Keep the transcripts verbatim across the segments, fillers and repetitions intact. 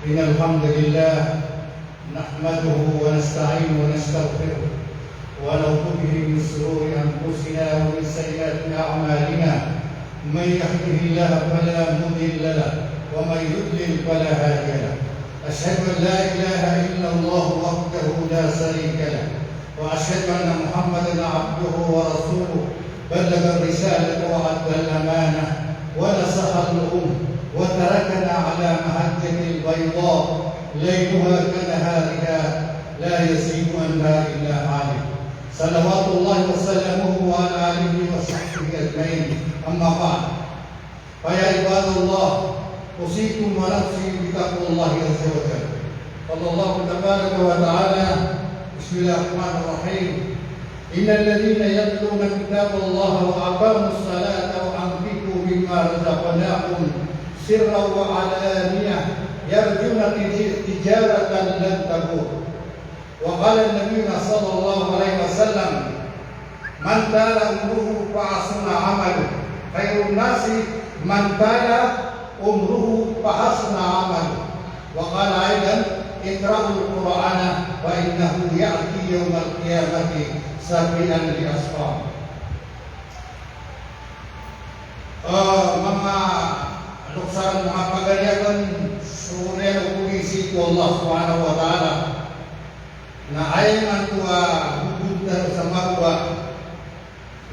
إن الحمد لله نحمده ونستعينه ونستغفره ونعوذ به من شرور أنفسنا ومن سيئات أعمالنا. من يهده الله فلا مضل له ومن يضلل فلا هادي له. أشهد أن لا إله إلا الله وحده لا شريك له. وأشهد أن محمدا عبده ورسوله، بلغ الرسالة وأدى الأمانة ونصح الأمة وتركنا على محجة بيضاء ليلها كنهارها لا يزيغ عنها إلا هالك. صلوات الله وسلامه على آله وصحبه أجمعين. أما بعد. فيا عباد الله، أوصيكم ونفسي بتقوى الله عز وجل. قال الله تبارك وتعالى، بسم الله الرحمن الرحيم، إن الذين يتلون كتاب الله وأقاموا الصلاة وأنفقوا مما رزقناهم سرا وعلانية يرجون تج-، تجارة لن تبور. وقال نبينا صلى الله عليه وسلم، من طال عمره فحسن عمله، خير الناس من طال عمره فحسن عمله. وقال أيضا، اقرأوا القرآن فإنه يأتي يوم القيامة شفيعا لأصحابه. Ah, manga loks akn, manga pagari akn, so oriyan o poging sii ko Allah Subhanahu wa Ta'ala. Na aya imanto a bobotn sa marowar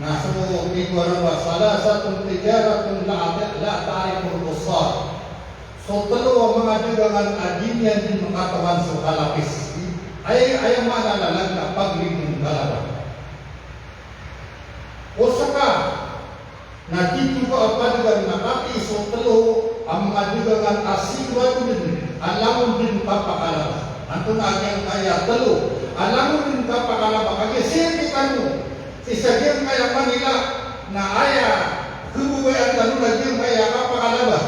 na so tig o Allah, "Thalathatun tijaratun la, la taribhul absar." So tlo a manga dagangan a di niyan dn katawan so kalapis. Aya, aya maana na lalag na pagligom ka laba. O ska na tito ka a padagang na katii so tlo a manga dagangan a sigurado dn a langon dn kapakalaba. Antonaa giyangkaya tlo a langon dn kapakalaba? Kagiya sii rktano sii sa giyangkaya Manila na aya khababayaan tano na giyangkaya kapakalaba.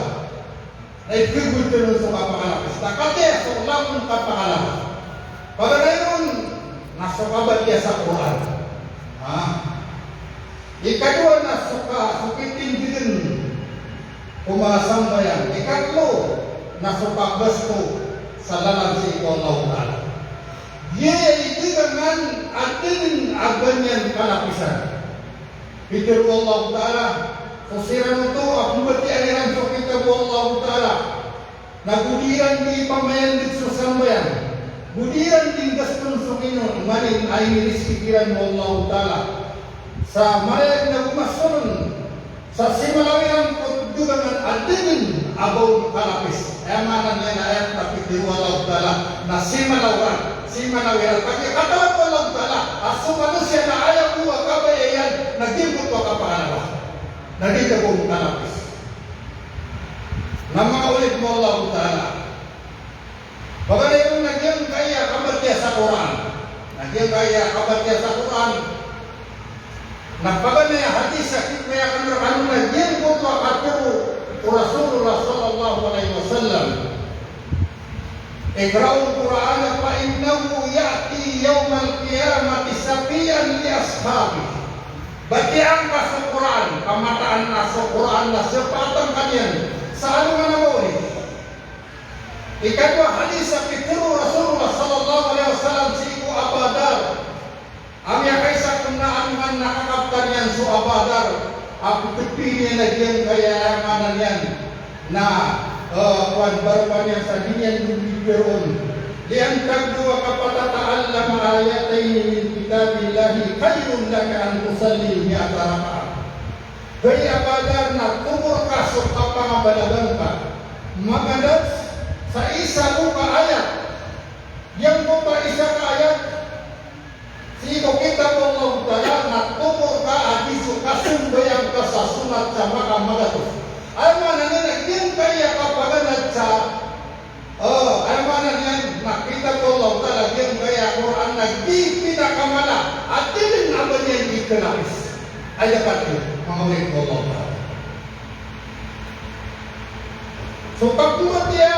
Na ipkhagoy tano so kapakalapis. Na katii so langon kapakalaba. Paganay ron na so kabatiya sa Qur'an. Ha? Ikadowa na so ka, so kitindgn ko manga sambayang. Ikatlo na so kagasto sa lalan sii ko Allah Ta'ala. Giyaya i dagangan a da dn a ba niyan kalapisan. Pitharo o Allah Ta'ala, so siran oto a pmbatiyaa iran so kitab o Allah Ta'ala, na go di iran dii pamayandg so sambayang, go di iran dii nggaston so kino, imanto a inirizki kiran o Allah Ta'ala. Sa marayag na go masoln sa simalaw iran ko dagangan a da dn a ba on kalapis. Aya maana niyan na ayat na pitharo o Allah Ta'ala na simalaw iran, simalaw iran. Kagiya katawan o Allah Ta'ala a so manosiya na aya bo a kabaya iyan na giyangkoto a kapakalaba. Na di ka bo on kalapis. Na manga orig o Allah Ta'ala. Paganay ron na giyangkaya kabatiya sa Qur'an. Na giyangkaya kabatiya sa Qur'an. Na paganay a hadis a kikmaya kano rkano na giyangkoto a katharo o Rasulullah sallallahu alaihi wasallam. Iqra'ul Qur'ana fa innahu ya'ti yawmal qiyamati shafi'an li ashabihi. Batiya ngka so Qur'an, ka mataan a so Qur'an na shafaat angka niyan sa alongan a maori. Ikadowa a hadis a pitharo o Rasulullah sallallahu alaihi wasallam sii ko Aba Dar. A miyakaisa ko alongan na kakaptan iyan so Aba Dar, a pkhapiya niyan a giyangkaya aya maana niyan na, eh, kowan, barokan iyan sa di niyan dn pipharoon. Li an taghdu wa qatta tata'allama ayatayn min kitabillahi khayrun laka an tusalli mi'ata rak'ah. Hay Aba Dar, na tomo rka so kapangabalaga ngka, magadad sa isa bo ka ayat. Giyangkoto a isa ka ayat sii ko kitab o Allah Ta'ala na tomo rka a di so kasambayang ka sa sonat sa maka magatos. Aya maana niyan na giyangkaya kapaganad sa Oh, aya maana niyan na kitab o Allah Ta'ala, giyangkaya Qur'an na di pinakamala a di dn a ba niyan di kalapis. Aya pati, manga orig o Allah Ta'ala. So pagmatiya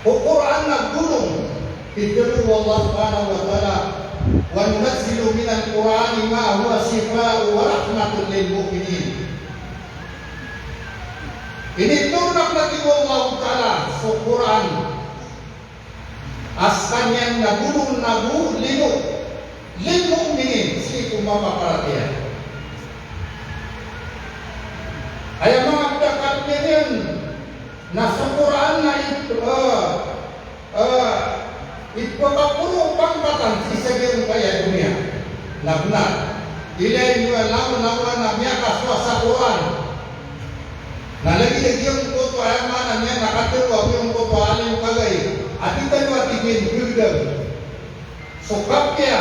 ko Qur'an na golong, pitharo o Allah Subhanahu wa Ta'ala, "Wa nunazzilu minal Qur'ani ma huwa shifaa'un wa rahmatun lil mu'minin." Initoron akn, a tig o Allah Ta'ala, so Qur'an a skaniyan na goro nago limo, lil mu'minin, sii ko mapaparatiyaya. Aya manga pd a kalbiyan iyan na so Qur'an na ip-, eh, eh, ipkaporo o pangkatan sii sa giyangkaya doniya. Na bnar. Ilay niyo a langon a miyakasowa sa Qur'an. Na lagid a giyangkoto a aya maana niyan na katharo a giyangkoto a alim kagaid a di tano a tig iyan pgdam so kapiya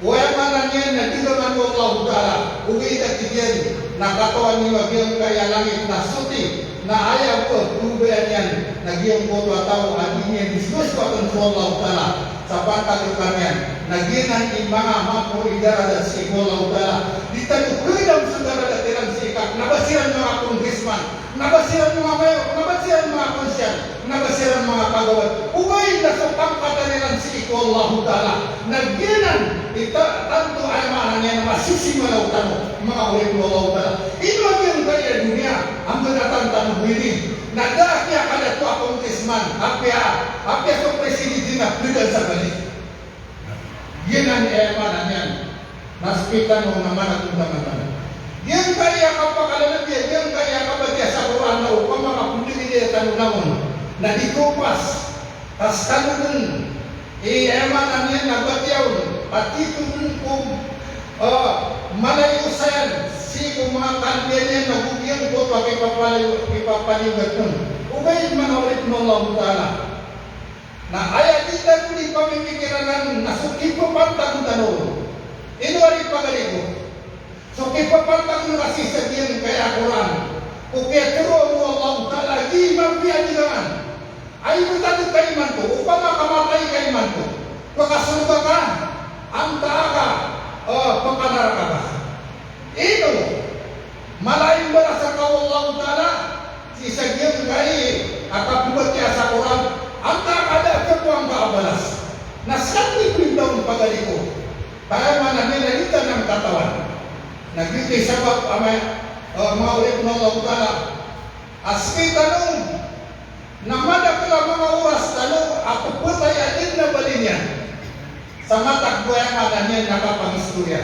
o aya maana niyan na dgangan o Allahu Ta'ala, ogaid a tig iyan na katawan iyo a giyangkaya langit na soti, na aya bo a pmbayaan iyan na giyangkoto a taw a di niyan di sosowatan so Allahu Ta'ala sa pantag rkaniyan, na giyanan i manga maporo i darajat sii ko Allahu Ta'ala. Di tano pgdam so darajat iran sii ka, kna ba siran manga congressman, kna ba siran manga mayor, kna ba siran manga konsehal, kna ba siran manga kagawad. Ogaid na so pangkatan iran sii ko Allahu Ta'ala na giyanan i ta-, tanto a aya maana niyan na masisimalaw tano, manga oripn o Allahu Ta'ala. Ino a giyangkaya doniya a mbanatan tano bo ini. Na da a kiyakadato a congressman, apiya, apiya so presidente na pdn sa bali. Giyanan i aya maana niyan na sktano na managontaman tano. Giyangkaya kapakalalabiya, giyangkaya kabatiya sa Qur'an na opama ka pndgn iyan tano langon na di topas, ka skano dn i aya maana niyan na batiya on, ka titho dn ko, eh, mala i osayan sii ko manga kalbiyan iyan na go giyangkoto a kipapali-, kipapaliyogat on. Ogaid manga oripn o Allahu Ta'ala. Na aya di tano di pamimikiranan na so kipapantag tano. Ino ari pagari ko? So kipapantag na sii sa giyangkaya Qur'an ko kiyatharo o Allahu Ta'ala a giya mapiya a dgangan. Aya btad ka imanto, opama ka matay ka imanto, pkasorga ka, antaa ka, eh, pkanaraka ka. Ino mala i mbalas rka o Allahu Ta'ala sii sa giyangkai a kapmbatiya sa Qur'an, antaa ka da a kakowa ngka a balas. Na skaniyan i printa on pagari ko. Ka aya maana niyan na di tano katawan. Na giyoto i sabap a manga, eh, manga oripn o Allahu Ta'ala, a sktano na madakl a manga oras tano a pphatay a da dn a bali niyan sa matag bo, aya maana niyan na kapangistoriya.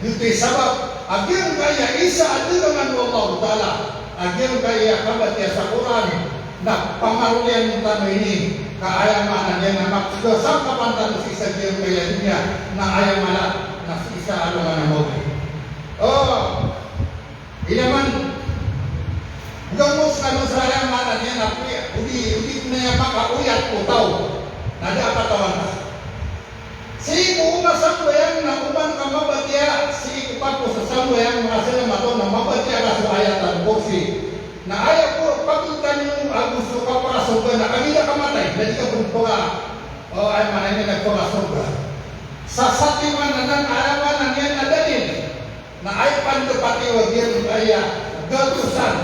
Giyoto i sabap a giyangkaya isa a dgangan o Allahu Ta'ala a giyangkaya kabatiya sa Qur'an na pangaroliyan tano ini, ka aya maana niyan na makasangkapan tano sii sa giyangkaya doniya na aya mala na sii sa alongan a mawri. Oh, Ilaman, gamos kano sa aya maana niyan na, odi, odi pn aya makaoyat ko taw na da a katawan ka. Sii ko oman sambayang na oman ka mabatiya, sii ko kapos a sambayang, manga salama taw na mabatiya ka so Ayatul Kursi. Na aya ko pagtaniyo ago so kapakasorga na kagiya ka matay, na di ka pn paka, o, aya maana niyan na pakasorga. Sa satiman anan, aya maana niyan na dalil. Na aya pandapati o giyangkaya gatosan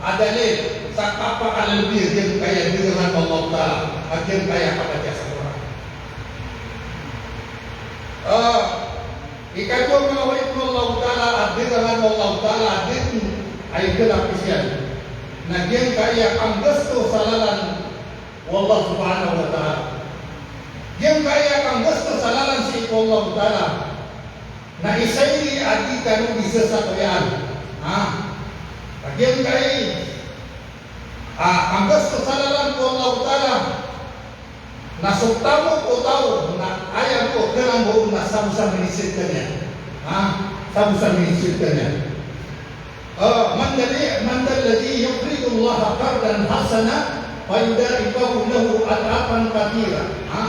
a dalil sa kapakalbi a giyangkaya dgangan o Allah Ta'ala a giyangkaya kabatiya sa Qur'an. Ah, ikadowa, manga oripn o Allah Ta'ala, a dgangan o Allah Ta'ala a dn ay galapis iyan na giyangkaya kanggasto sa lalan o Allah Subhanahu wa Ta'ala. Giyangkaya kanggasto sa lalan sii ko Allah Ta'ala. Na isa ini a di tano di sasatoyaan. Ha? Kagiya giyangkai, ah, kanggasto sa lalan ko Allah Ta'ala. Na so tamok o taw na aya bo kna bo na sabo sa minisir kaniyan. Ha? Sabo sa minisir kaniyan. Ah, man dhalladhi, man dhalladhi yuqridullaha qardan hasanan fayudha'ifahu lahu ad'afan kathira. Ha?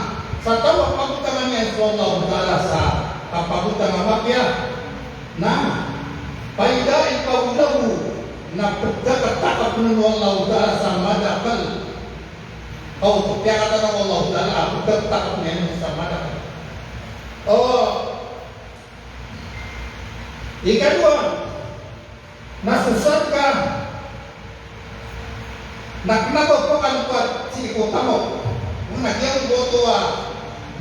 Sa taw a pagotangan iyan so Allah Ta'ala sa kapagotang a mapiya, na fayudha'ifahu lahu, na pdakdakapn o Allah Ta'ala sa madakl. Aw, piyakatana o Allah Ta'ala a pdakdakapn iyan sa madakl. O, ikadowa, na so sadka na kna ba pkalpat sii ko tamok. Na giyangkoto a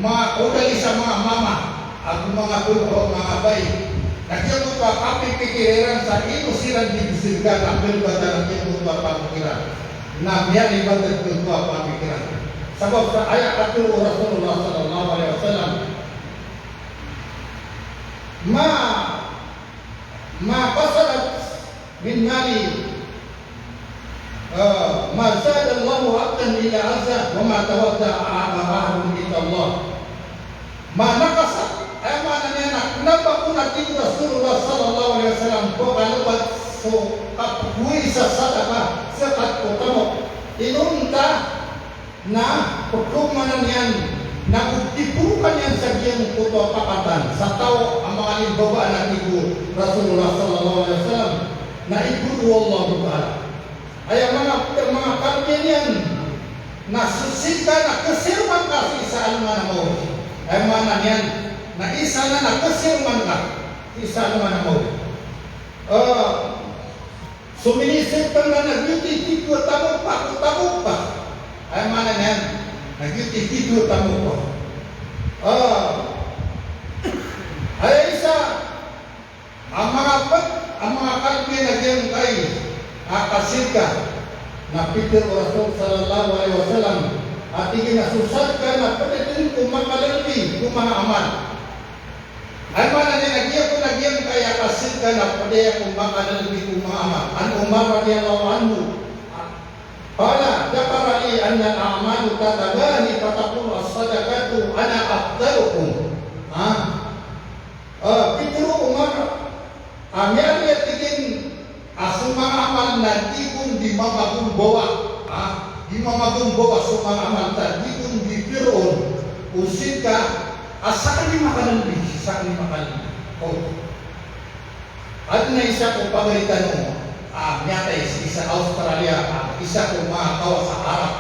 manga odali sa manga mama ago manga babo, manga bai. Na giyangkoto a kapipikir iran sa ino siran di bsdka na kalpatan a giyangkoto a tamok iran. Na miyaribat ko a pamikiran. Sabap sa aya katharo o Rasulullah sallallahu alaihi wasallam, ma, ma qasarat min mali, eh, ma zadallahu abdan illa izza, wa ma tawadda'a ahadun inda Allah. Ma naqasa, aya maana niyan na kna ba on, a tig o Rasulullah sallallahu alaihi wasallam, ko kalbat so kapgowi sa sadaka, zakat ko tamok. Inonta na pkhaoma niyan, na pkiporokan iyan sa giyangkoto a pakatan sa taw a manga limbabaan, a tig o Rasulullah sallallahu alaihi wasallam, na ipoon o Allah Ta'ala. Aya manga, manga kalbi niyan na so sii ka na kasiroman ka sii sa alongan a maori. Aya maana niyan na isa na na kasiroman ka sii sa alongan a maori. Eh, so minisir ka na giyoto i titho a tamok ka, ko tamok ka. Aya maana niyan na giyoto i titho a tamok ka. Eh, aya isa a manga pd, a manga kalbi na giyangkai a kasadka, na pitharo o Rasul sallallahu alaihi wasallam, a tig iyan a so sadka na pd dn ko makalalbi ko manga amal. Aya maana niyan na giya ko na giyangkai a kasadka na pd ko makalalbi ko manga amal. An Umar radhiyallahu anhu, qala, dhukira li anna al-a'mala tatabahi fataqulu as-sadaqatu ana afdalukum. Ha? Eh, pitharo o Umar, a miyari, a tig iyan, a so manga amal na di kon di mamagombawa, ha? Di mamagombawa so manga amal ta di kon di piro on o sadka a sakn i makalalbi, sakn i makalalbi. O. Adn a isa ko pagari tano a miyatay sii sa Australia, a isa ko manga kawasa Arab.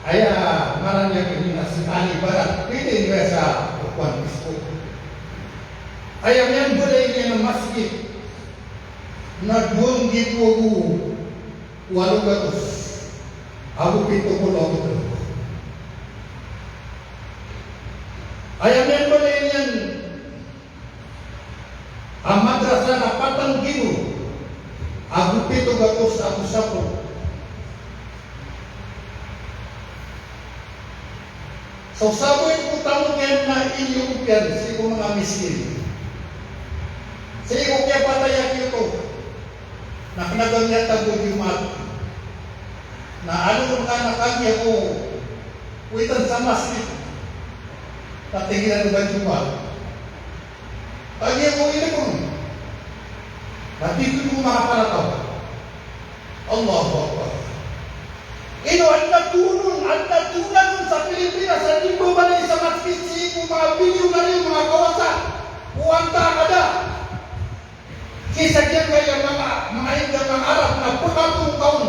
Aya ngaran iyan pn na si Ali Barat, pwede niyo sa kowan, Facebook. Aya miyambalay niyan a masgit na dowa nggibo ago walo gatos ago pito polo ago tlo. Aya miyambalay niyan a madrasa na pat nggibo ago pito gatos ago sapolo. So sabot ko tamok iyan na iniyogo iyan sii ko manga miskin. Sii ko kiyapatay a giyoto. Na kna ba miyatag o Jumaat. Na aloon ka na kagiya ko witan sa masgit. Na tig iyan a ba Jumaat. Kagiya ko ini ko. Na tig o manga para taw. Allahu Akbar. Ino, adn a toon, adn a toon sa Pilipinas a di mbabalay sa masgit sii ko manga bilyonaryo, manga kawasa. Ko antaa ka da. Sii sa giyangkaya manga, manga ingd a manga Arab na pkatoon ka on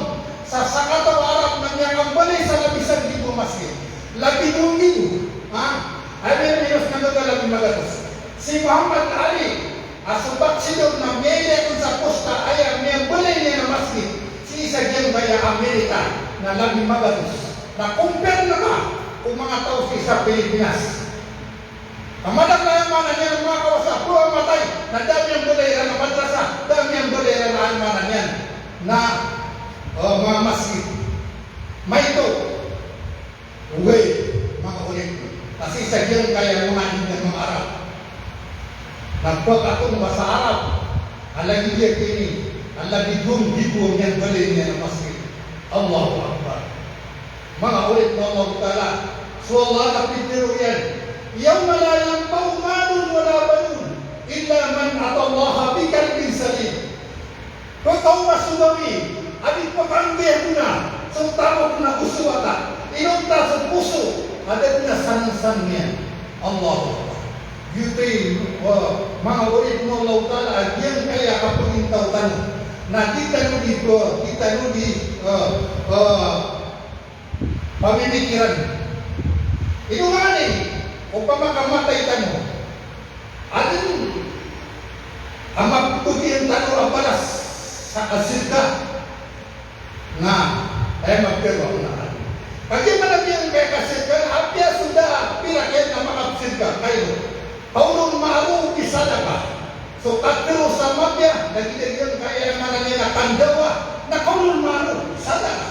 sa sakataw a Arab na miyakambalay sa labi sanggibo a masgit. Labi dowa nggibo. Ha? Aya miyaminos na miyakalabi magatos. Si Muhammad Ali, a so baksidor na miyailay kon sa posta, aya miyambalay niyan a masgit sii sa giyangkaya Amerika na labi magatos. Na compare na ka ko manga taw sii sa Pilipinas. Ka madakl, aya maana niyan, manga kawasa, pd a matay, na da a miyambalay iran a madrasa, da a miyambalay iran a, aya maana niyan na, eh, manga masgit. Maito. Oway, manga oripn. Ka sii sa giyangkaya manga ingd a manga Arab na pkatoon ka sa Arab a lagid iyan kini, a lagid dowa nggibo a miyambalay niyan a masgit. Allahu Akbar. Manga oripn o Allahu Ta'ala, so Allah na pitharo iyan, "Yawma la yanfa'u malun wala banun illa man atallaha biqalbin salim." Pkaoma so gawii a di pkanggiya dn a so tamok na go so wata, inonta so poso a da dn a sansan iyan. Allahu Akbar. Giyoto i, eh, manga oripn o Allahu Ta'ala, a giyangkaya a kapagintaw tano na di tano di, eh, di tano di, eh, eh, pamimikiran. Ino ngani, opama ka matay tano, adn a mapmbgan tano a balas sa kasadka? Na, aya maptharo a, na, kagiya man a giyangkaya kasadka, apiya so da a pira kiyan na makapsadka, kayo. Qawlun ma'ruf, sadaqah. So katharo sa mapiya, lagid a giyangkaya, aya maana niyan na kandawa, na qawlun ma'ruf, sadaqah.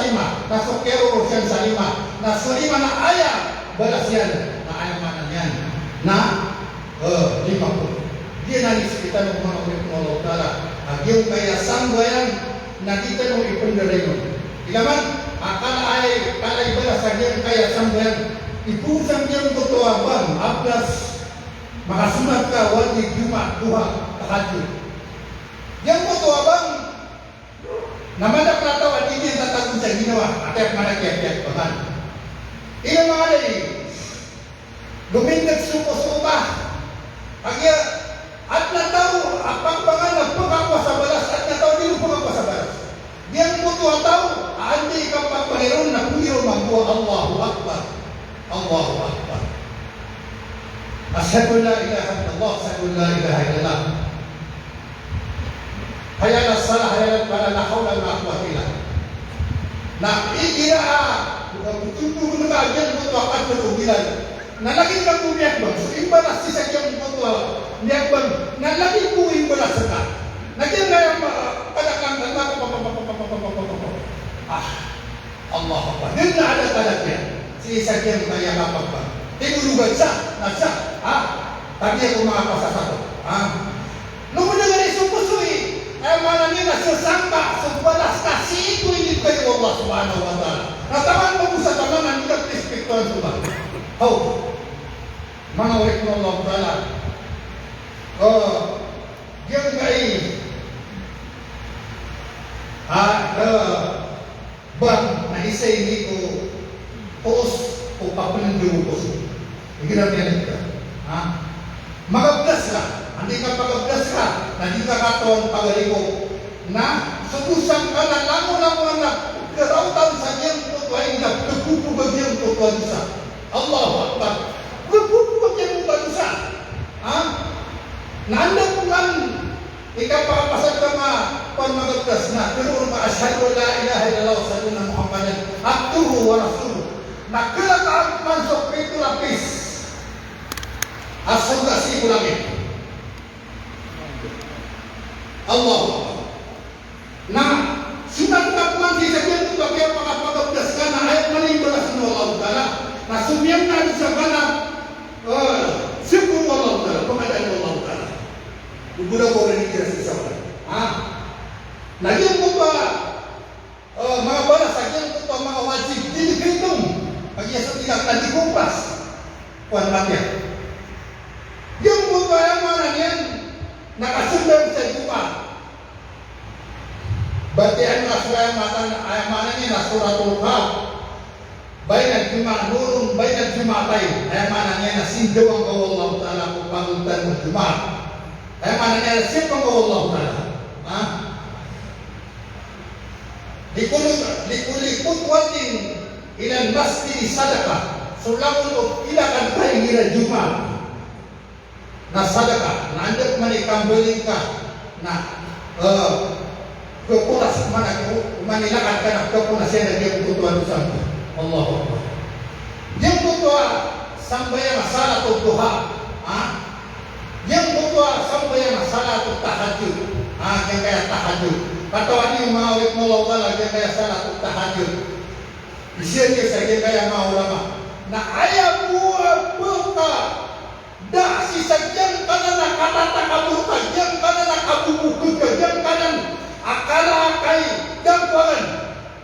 sa lima, na so kiyarorosn iyan sa lima, na so lima na aya balas iyan, na aya maana niyan na, eh, lima polo. Giyanan i sktano ko manga oripn o Allah Ta'ala a giyangkaya sambayang na di tano ipndarainon. Ilay man a kala ay, kala i balas a giyangkaya sambayang, ipoon sa giyangkoto a bang a balas, makasonat ka, wajib, Jumaat, duha, tahajjud. Giyangkoto a bang na madakl a taw a di niyan tatagon sa ginawa, a kiyapmana kiyapiyapbangan. Ino manga lay, lomindg so poso oto. Kagiya adn a taw a pagbangan na pkakowa sa balas, adn a taw a di ron pkakowa sa balas. Giyangkoto a taw a anda i kapagpangni ron na phoon iyan mambo a Allahu Akbar. Allahu Akbar. Ashhadu an la ilaha illallah, ashhadu an la ilaha illallah. Hayya alas salah, hayya alal falah, la hawla wala quwwata illa billah. Na igira a, bukan betul tu benar aja betul akan betul bilang. Na lagid ka ko miyakbang, so imbalas sii sa giyangkoto a miyakbang, na lagid ko imbalas ka. Na giyangkaya, ah, pada kang, ah, Allahu Akbar. Di na ada tanda niyan sii sa giyangkaya kapagbangan. Ino ba siya, na siya, ha? Tabiya ko manga pasasato, ha? Lomanagari so poso i, aya maana niyan na sasangka so balas ka sii ko inibgay o Allah subhanahu wa ta'ala. Na taman ko bo sa taman a di ka respetoan so ba. Haw. Manga oripn o Allah ta'ala. O, giyangkai a, e, bang na isa ini ko toos ko kapnndg o poso. Igira miyaneg ka, ha? Magabdas ka, anda i kapagabdas ka, na di ka katawan pagaliko. Na so dosa ngka na langon-langon a pkharaotan sa giyangkoto a inda, pkhapopog a giyangkoto a dosa. Allahu Akbar. Pkhapopog a giyangkoto a dosa. Ha? Na anda pman i kapakapasad ka ma-, pn magabdas na tharoon ka, "Ashhadu an la ilaha illallah wa ashhadu anna Muhammadan abduhu wa rasuluh." Na kala ka pman so pito lapis a sorga sii ko langit. Allahu Akbar. Na singat ka pman sii sa giyangkoto a kiyapakapagabdas ka na aya pman i balas o Allah ta'ala na so miyamna a dosa ngka na, e, sii ko Allah ta'ala, pngadaan o Allah ta'ala. Igira ko rin igira sii sa wala. Ha? Na giyangkoto a, e, manga balas a giyangkoto a manga wajib, di dii kaitong. Kagiya so tig akn na di ko pas. Kowan matiya. Giyangkoto a aya maana niyan na kasmbag sa Jumaat. Batiya niyo so aya maana, aya maana niyan na Suratul Kahf. Bainal Juma-, nurun bainal Juma'atayn. Aya maana niyan na sindawa ngka o Allah ta'ala ko pangoltan o Jumaat. Aya maana niyan na siyapa ngka o Allah ta'ala. Ha? Likulli, likulli khutwatin ilal masjidi sadaqah. So langon o kilakad ka igira Jumaat na sadaqah, na anda pman i kambaling ka na, e, khakoras pman a, pman i lakad ka na khakoras iyan a giyangkoto a dosa ngka. Allahu Akbar. Giyangkoto a sambayang a salatud duha, ha? Giyangkoto a sambayang a salatut tahajjud, ha? Giyangkaya tahajjud. Katawan iyo manga oripn o Allah ta'ala, giyangkaya salatut tahajjud. Isiyagisa giyangkaya manga ulama na aya bo a pkha da sii sa giyangkanan a katatakabor ka, giyangkanan a kabobokg ka, giyangkanan a kala ka i da kowan,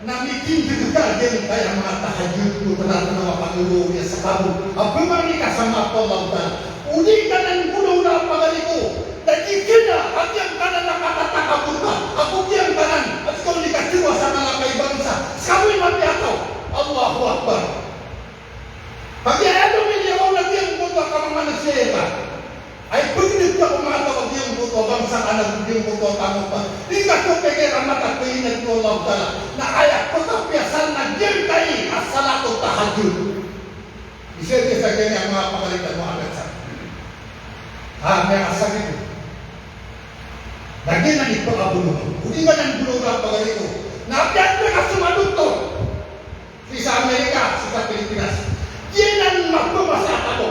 na mitindg ka giyangkaya manga tahajjud ko tnatnaw a pangolawla iyan sa kabor a pmangni ka sa manga Allah ta'ala. O di ka nan golawla a pagaliko, na di ka na a giyangkanan a katatakabor ka, ago giyangkanan a di ka on di katharo sa manga kaibangsa, sa kawin a piyakaw. Allahu Akbar. Kagiya aya dn i miyaona giyangkoto a kamamanosiya ka. Ay pagdg ka ko manga taw a giyangkoto a bangsa ka na giyangkoto a taman ka. Di ka so pkharamata ko inadn o Allah ta'ala. Na aya pkhapiya san na giyangkai a salatut tahajjud. Isa, isa giyangkai a manga pagari tano a agad sa. Ha, miyakasakit. Na giyanan i pkhabolong. O di ka nan bolong a pagari ko. Na apiya ka so manga doktor. Sii sa Amerika, sii sa Pilipinas. Giyanan mapmasa a tabo.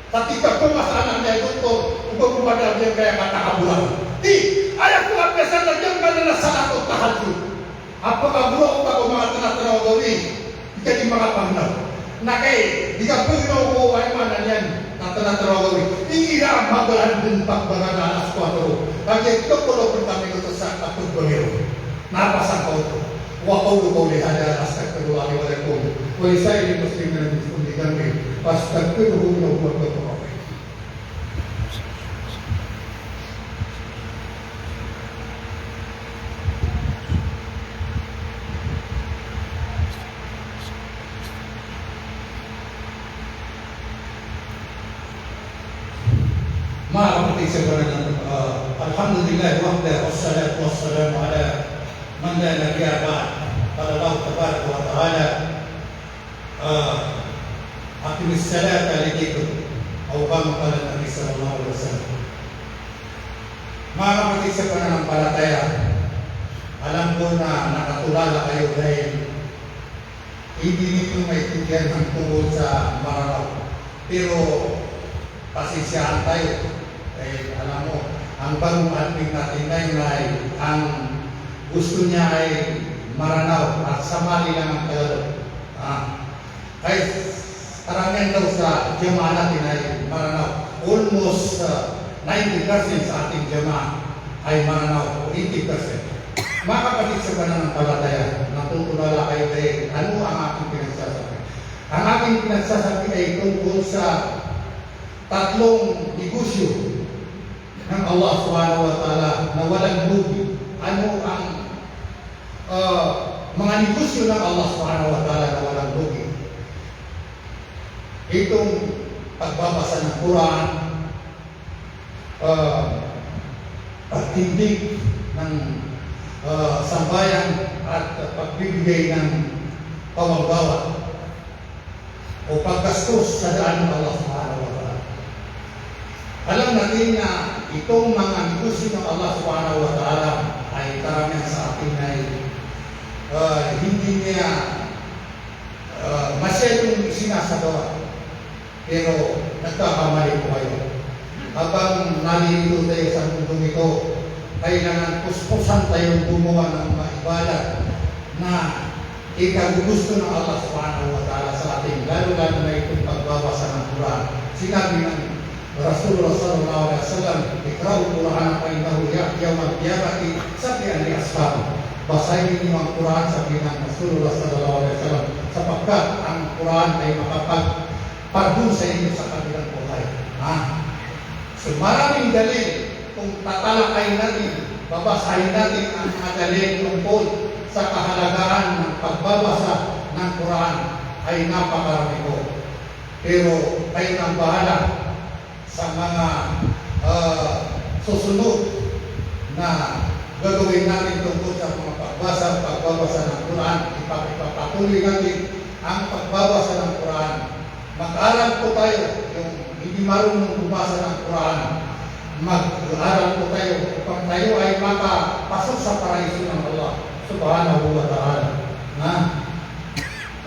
Sa tig ka pmasa anan i doktor, o ba ko madadn giyangkaya katakabolan. Di, aya pkhapiya san na giyangkanan a salatut tahajjud. A pkhabolong ka ko manga tnatnaw a gawii, di ka di makapangnaw. Na kay, di ka pangnaw ko aya maana niyan, na tnatnaw a gawii. Igira a magaan dn pagbaga na alas kuwatro. Kagiya di ka polo pn kami ko sa kapagbaga. Na pasang ka oto. Wa aqulu qawli hadha, astaghfirullaha li wa lakum, wa li sa'iril muslimina min kulli dhanbin, fastaghfiruhu innahu huwal ghafurur rahim. Manga kapatid sa paganakan, ah, alhamdulillahi wahdah, wassalatu wassalamu ala man la nabiyya ba'dah. Qala Allahu tabaraka wa ta'ala, ah, "Aqimis salata li dhikri," o kama qala Nabi sallallahu alaihi wasallam. Manga kapatid sa pananampalataya, alam ko na nakatulala kayo dahil hindi niyo maintindihan ang tungkol sa Maranao. Pero, pasensyahan tayo. Dahil, alam mo, ang bagong admin natin ngayon ay, ang gusto niya ay Maranao at sumali lang ng Tagalog. Ah, kahit Karamihan daw sa jamaah natin ay Maranao. Almost, ah, ninety percent sa ating jamaah ay Maranao o eighty percent. Mga kapatid sa pananampalataya, natutulala kayo dahil ano ang aking pinagsasabi? Ang aking pinagsasabi ay tungkol sa tatlong negosyo ng Allah Subhanahu wa Ta'ala na walang lugi. Ano ang, ah, mga negosyo ng Allah Subhanahu wa Ta'ala na walang lugi? Itong pagbabasa ng Quran, ah, pagtindeg ng, ah, sambayan at pagbibigay ng pambabawa o paggastos sa daan ng Allah Subhanahu wa Ta'ala. Alam natin na itong mga negosyo ng Allah Subhanahu wa Ta'ala ay karamihan sa atin ay, ah, hindi niya, ah, masyadong sinasagawa. Pero nagkakamali po kayo. Habang nalilito tayo sa mundong ito, kailangan puspusan tayong gumawa ng mga ibadat na ikagugusto ng Allah Subhanahu wa Ta'ala sa atin, lalo-lalo na itong pagbabasa ng Quran. Sinabi ng Rasulullah sallallahu alaihi wasallam, "Iqra'ul Qur'ana fa innahu ya'ti yawmal qiyamati shafi'an li ashabihi." Basahin niyo ang Quran, sabi ng Rasulullah sallallahu alaihi wasallam, sapagkat ang Quran ay makapag pardon sa inyo sa kabilang buhay. Ha? So, maraming dalil kung tatalakayin natin, babasahin natin ang mga dalil tungkol sa kahalagahan ng pagbabasa ng Quran ay napakarami po. Pero kayo nang bahala sa mga, ah, susunod na gagawin natin tungkol sa mga pagbasa, pagbabasa ng Quran. Ipa-, ipapatuloy natin ang pagbabasa ng Quran. Mag-aral po tayo, yung hindi marunong bumasa ng Quran, mag-aral po tayo upang tayo ay makapasok sa paraiso ng Allah Subhanahu wa Ta'ala. Na,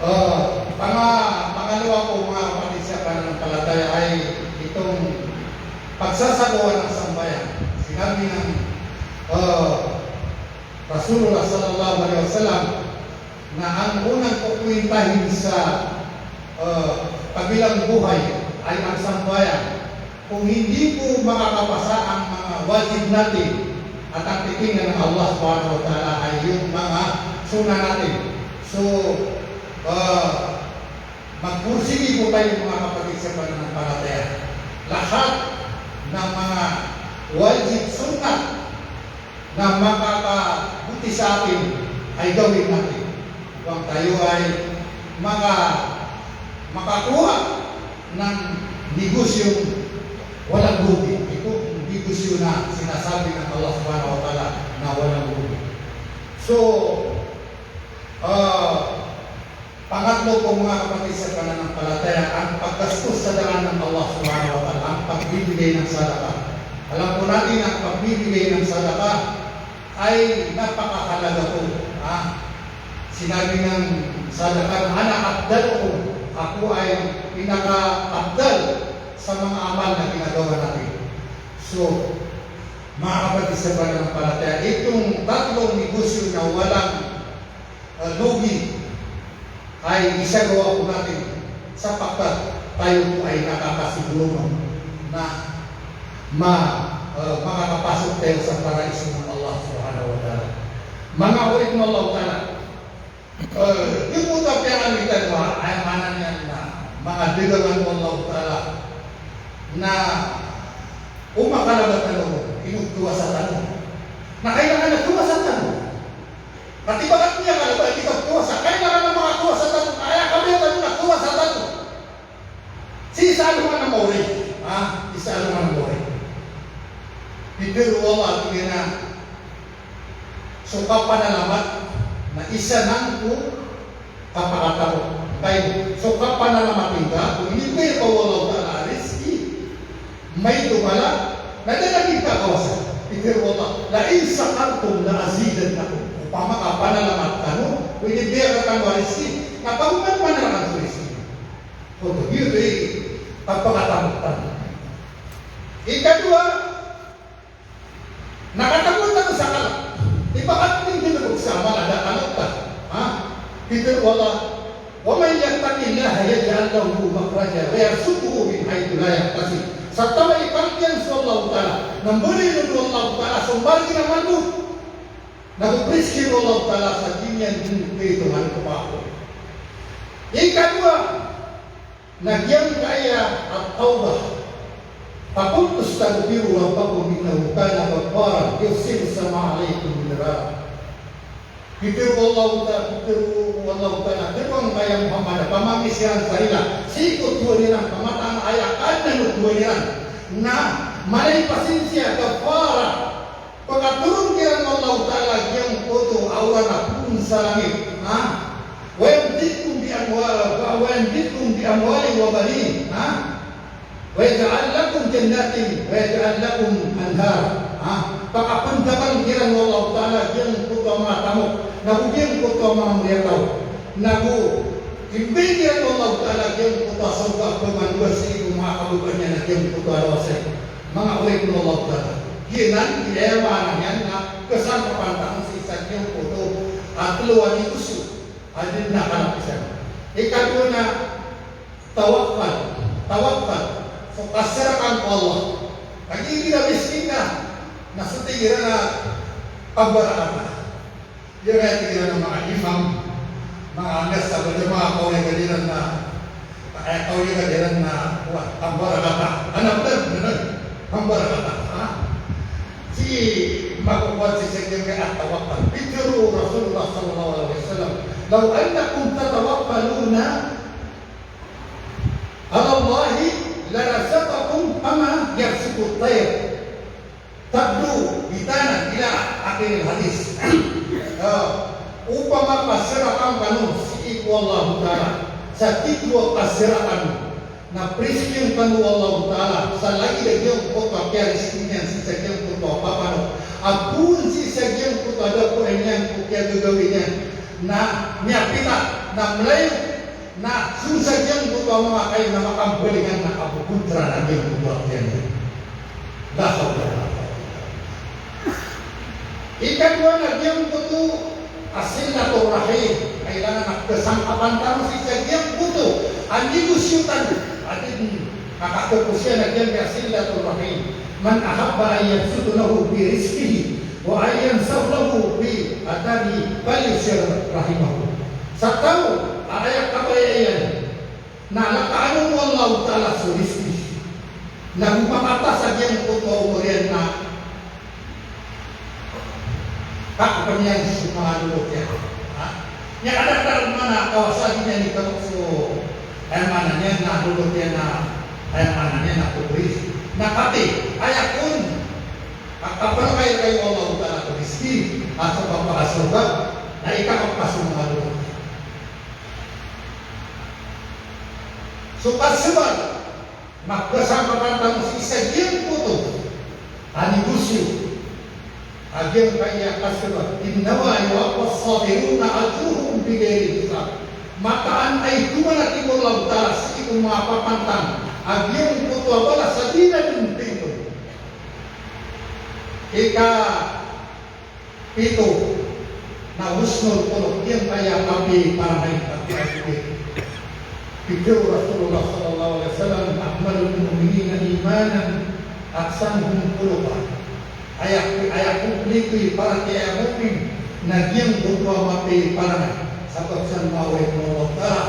ah, panga-, pangalawa po, mga kapatid sa pananampalataya, ay itong pagsasagawa ng sambayan. Sinabi ng, ah, Rasulullah sallallahu alaihi wasallam, na ang unang kukwentahin sa, ah, kabilang buhay ay ang sambayan. Kung hindi po makakapasa ang mga wajib natin, at ang titingnan ng Allah Subhanahu wa Ta'ala ay yung mga sunnah natin. So, ah, magpursige po tayo, mga kapatid sa pananampalataya. Lahat ng mga wajib, sunnah, na makakabuti sa atin ay gawin natin upang tayo ay maka-, makakuha ng negosyong walang lugi. Itong negosyo na sinasabi ng Allah Subhanahu wa Ta'ala na walang lugi. So, ah, pangatlo po, mga kapatid sa pananampalataya, ang paggastos sa daan ng Allah Subhanahu wa Ta'ala, ang pagbibigay ng sadaka. Alam po natin ang pagbibigay ng sadaka ay napakahalaga po. Ah, sinabi ng sadaka na, "Ana afdalukum," ako ay pinaka-afdal sa mga amal na ginagawa natin. So, mga kapatid sa pananampalataya, itong tatlong negosyo na walang, ah, lugi ay isagawa po natin sapagkat tayo po ay nakakasiguro na ma-, ah, makakapasok tayo sa paraiso ng Allah Subhanahu wa Ta'ala. Mga oripn o Allah Ta'ala, ah, di po tapiyangan kita ba, ay maana niyan na mga dagangan o Allah Ta'ala na o makalabat tano, inogtowasa tano. Na kailangan na towasa tano. Katibakan niya ka na ba, di ka towasa. Kailangan na makatowasa tano. Kaya kami tano na towasa tano. Sii sa alongan a maori. Ha? Sii sa alongan a maori. Pitharo o Allah, tig iyan a so kapanalamat na isa nan ko kapakatamok. Kay so kapanalamat ingka, ko inibgay ka o Allah Ta'ala a rizki, maito ka la, na da a di ngka kawasa. Pitharo o Allah, "La in shakartum la azidannakum." Opama ka panalamat kano ko inibgay akn rkano a rizki, na pagoman man rakn so rizki. Oto, giyoto i kapakatamok tano. Ikadowa, na katamok tano sa kala. Ibarat tig iyan a so amal a da a kala. Ha? Pitharo o Allah, "Wa man yattaqillaha yaj'al lahu makhraja wa yarzuqhu min haythu la yahtasib. Sa taw a ikalk iyan so Allahu Ta'ala, na mbaloyin on o Allahu Ta'ala so margn a malbod. Na go priski o Allahu Ta'ala sa di niyan dn kaitongan ko manga. Ikadowa, na giyangkaya at-tawbah. Faqultu astaghfiru rabbakum innahu kana ghaffara yursilis samaa alaykum midrara. Pitharo o Allahu Ta-, pitharo o Allahu Ta'ala, tig o angkaya Muhammad, pamamisi iran sa rila sii ko tohan iran, ka mataan a aya Kadnan o tohan iran na mala i pasinsiya, ghaffara, pkatoron kiran o Allahu Ta'ala giyangkoto a oran a poon sa langit, ha? Wa yumdidkum bi amwal-, wa, wa yumdidkum bi amwalin wa banin, ha? Wa yaj'al lakum jannatin, wa yaj'al lakum anhar, ha? Pkapndaman kiran o Allahu Ta'ala giyangkoto a manga tamok, na go giyangkoto a manga mriyataw, na go imbay kiran o Allahu Ta'ala giyangkoto a sorga a pmanowa sii ko manga kababaan iyan a giyangkoto a lawasay. Manga oripn o Allahu Ta'ala. Giyanan i aya maana niyan na kasangkapan tano sii sa giyangkoto a tlo a nigosyo a di dn a kalapisan. Ikadowa na tawakkal, tawakkal. So kasarakan ko Allah. Kagiya igira miskin ka, na so tig iran na kambarakatan. Aya tig iran a manga imam, manga anas a ba da manga kaori ka diran na, eh, kaori ka diran na, wa, kambarakatan. Ana bnar, bnar. Kambarakatan, ha? Sii makokowan sii sa giyangkai a tawakkal. Pitharo o Rasulullah sallallahu alaihi wasallam, "Law annakum tatawakkaluna ala Allahi larazaqakum kama yarzuqut tayr." Taghdu bitanan ila akhiril hadis. Ah, opama ka sarakan kano sii ko Allahu Ta'ala, sa titho a kasarakan, na priskian kano o Allahu Ta'ala sa lagid a giyangkoto a kiyarizki niyan sii sa giyangkoto a papanok, a poon sii sa giyangkoto a dapoan iyan ko kiyagagawii niyan, na miyapita, na mlayo, na so sa giyangkoto a manga kayo na makambalingan na kapokontra na giyangkoto a kiyan. La hawla wala quwwata illa billah. Ikadowa na giyangkoto a silatur rahim. Kailangan a kasangkapan tano sii sa giyangkoto a nigosyo tano. Ati di, makakapos iyan a giyangkai a silatur rahim. Man ahabba an yabsuta lahu fi rizqihi wa an yansahu lahu fi atharihi falyusil rahimahu. Sa taw a aya kabaya iyan na lakaan o Allahu Ta'ala so rizki, na go makata sa giyangkoto a omor iyan na kakpn iyan so manga lolot iyan. Ha? Aya kadakdakl man a kawasa, di niyan ikarok so, aya maana niyan na lolot iyan na, aya maana niyan na kobri. Na katii, aya kon a kapnkaylay o Allahu Ta'ala ko rizki a so kapakasorga, na ikakapkas o manga lolot iyan. So kasabap, makasangkapan tano sii sa giyangkoto a nigosyo a giyangkaya kasabap, innama yuwaffas sabiruna ajrahum bighayri hisab. Mataan a itoman, a tig o Allahu Ta'ala, sii ko mapapantang a giyangkoto a balas a di na dn pito. Ika pito na husnul khuluq, giyangkaya kapiparangay, kapiparangay. Pitharo o Rasulullah sallallahu alaihi wasallam, "Akmalul mu'minina imanan ahsanuhum khuluqa." Aya, aya komplito i paratiyaya a mu'min na giyangkoto a mapiparangay. Sabap san, manga oripn o Allah Ta'ala,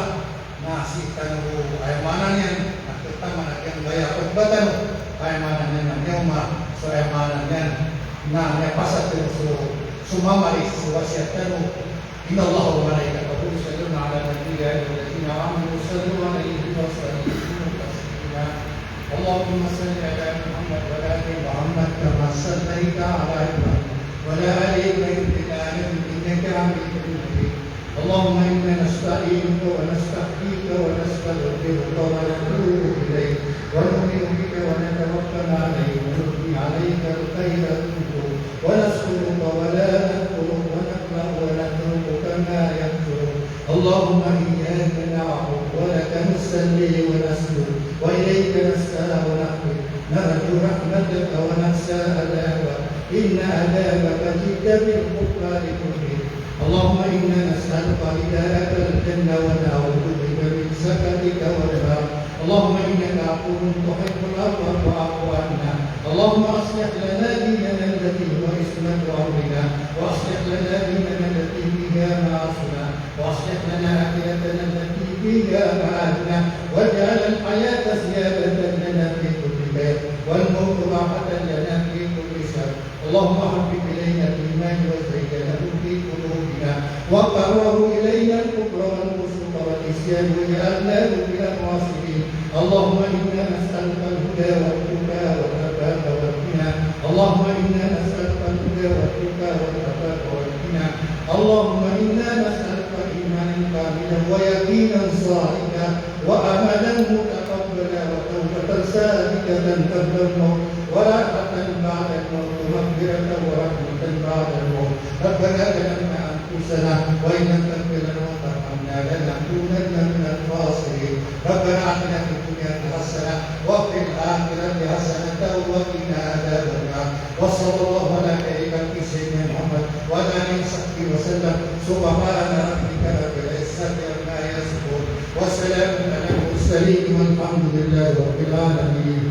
na sii tano bo, aya maana niyan, na khataman a giyangkaya khutbah tano, aya maana niyan na miyaoma, so aya maana niyan na miyapasad tano so, so mamaris, so wasiyat tano. Inna Allaha wa malaikatahu yusalluna ala nabiyyi, ya ayyuhalladhina amanu sallu alayhi wa sallimu taslima. Allahumma salli ala Muhammad wa ala ali Muhammad kama sallaita ala Ibrahim wa ala ali Ibrahim fil alamin innaka Hamidum Majid. اللهم إنا نستعينك ونستهديك ونستغفرك ونتوب إليك ونؤمن بك ونتوكل عليك ونثني عليك الخير كله ونشكرك ولا نكفرك ونخلع ونترك كما يكفرك. اللهم إياك نعبد ولك نصلي ونسجد وإليك نسعى ونحفد نرجو رحمتك ونخشى عذابك إن عذابك جد بالكفار ملحق. اللهم إنا نسألك رضاك والجنة ونعوذ بك من سخطك والنار. اللهم إنك عفو تحب العفو فاعف عنا. اللهم أصلح لنا ديننا الذي هو عصمة أمرنا، وأصلح لنا ديننا التي فيها معاشنا، وأصلح لنا آخرتنا التي فيها معادنا، واجعل الحياة زيادة لنا في كل خير، والموت راحة لنا في كل شر. اللهم حبب إلينا الإيمان وزينه في قلوبنا وكره إلينا الكفر والفسوق والعصيان واجعلنا من الراشدين. اللهم إنا نسألك الهدى والتقى والعفاف والغنى. اللهم إنا نسألك الهدى والتقى والعفاف والغنى. اللهم إنا نسألك إيمانا كاملا ويقينا صادقا وعملا متقبلا وتوبة صادقة قبل الموت وراحة بعد الموت ومغفرة ورحمة بعد الموت. ربنا ظلمنا أنفسنا وإن لم تغفر لنا وترحمنا لنكونن من الخاسرين. ربنا آتنا في الدنيا حسنة وفي الآخرة حسنة وقنا عذاب النار. وصلى الله على خير خلقه سيدنا محمد وعلى آله وصحبه وسلم. سبحان ربك رب العزة عما يصفون. وسلام على المرسلين والحمد لله رب العالمين.